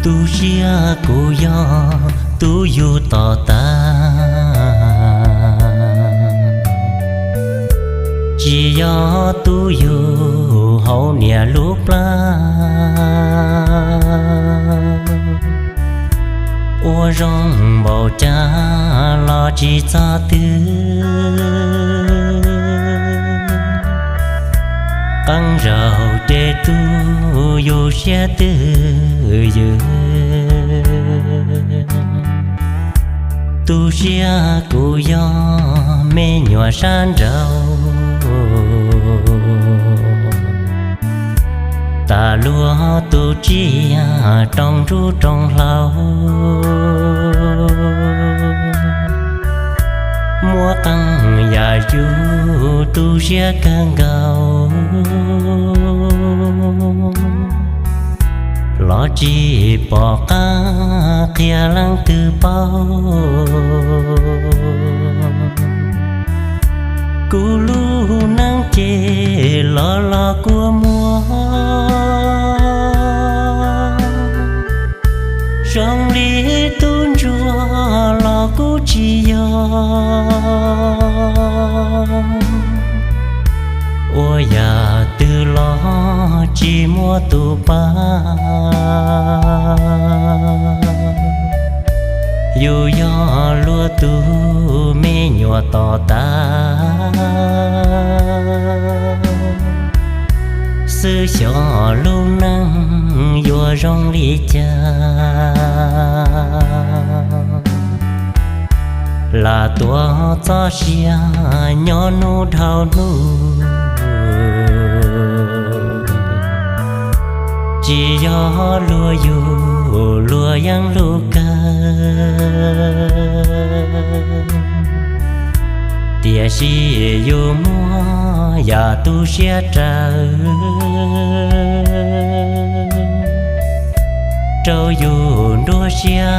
Tu siab kuv yog tub yug tom tas, tsis yog tub yug hauv niam lub plab. Ua zoo npaum cas los tsis txog twg, qee zaug ces tu yus siab twb ywg. Tu siab kuv yog me nyuam sab nraud, tas luag tus tsiaj roos ntsuj roos hlaus, muab qee yam yus tu siab kawg nkaus, los tsis pom qab qhia leej twg paub. Kuv lub neej ces los los kua muag, zoo li tub ntsuag los kuj tsis yog. Ua yam twg los tsis muaj tus pab, yus yog luag tus me nyuam tom tas. Xwb xyov lub neej yuav zoo li cas, lam tuav txoj sia nyob hnub dhau hnub. Tsis yog luag yug, luag yeej hlub kawg, tiam sis yus muab yam tu siab raws rau yus nruab siab